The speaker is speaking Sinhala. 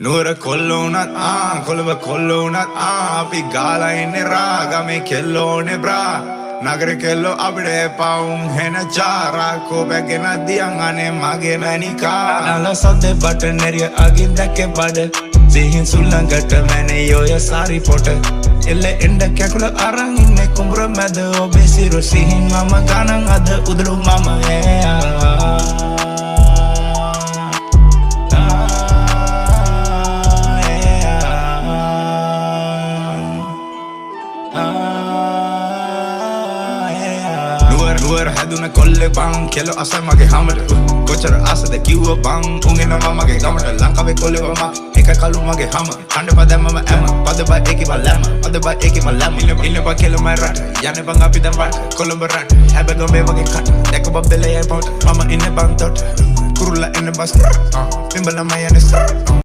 නුවර කොල්ලෝ උනත් ආ, කොළඹ කොල්ලෝ උනත් ආ, අපි ගාලා ඉන්නේ රා. ගමේ කෙල්ලෝ ඕනේ බ්‍රා, නගර කෙල්ලෝ අපිට එපා. උන් හෙන චාරා කෝපයක් ගෙනත් දියන් අනේ මගේ මැනිකා. නල සද්දේ බට නෙරිය අගින් දැක්කේ බඩ සිහින් සුළඟට මැනේ ඔය සාරි පොට. එල්ල එන්ඩ කැකුල අරන් ඉන්නේ කුඹුර මැද. ඔබේ සිරු සිහින් මම ගණන් අද උදළු මම ඈ. නුවර නුවර හැදුන කොල්ලෙ බං, කෙලො අසයි මගේ හමට. කොච්චර ආසද කිව්ව බං, උන් එනවා මගේ ගමට. ලංකාවේ කොල්ලෙ මම එක කළු මගේ හම. කණ්ඩ පද මම ඇම පද බයි ඒකේ බං ලැම පද බයි ඒකේ මං ලැම. ඉන්න ඉන්න බං කෙලො මයි රට යන්නේ බං අපි දැන් වට කොළඹ රට. හැබැයි ගමේ වගේ කට දැක්ක බං බෙලේ යයි පොට. මම ඉන්නේ බං තොට කුරුල්ලා එන්න බස් පිඹලා මම යන්නේ.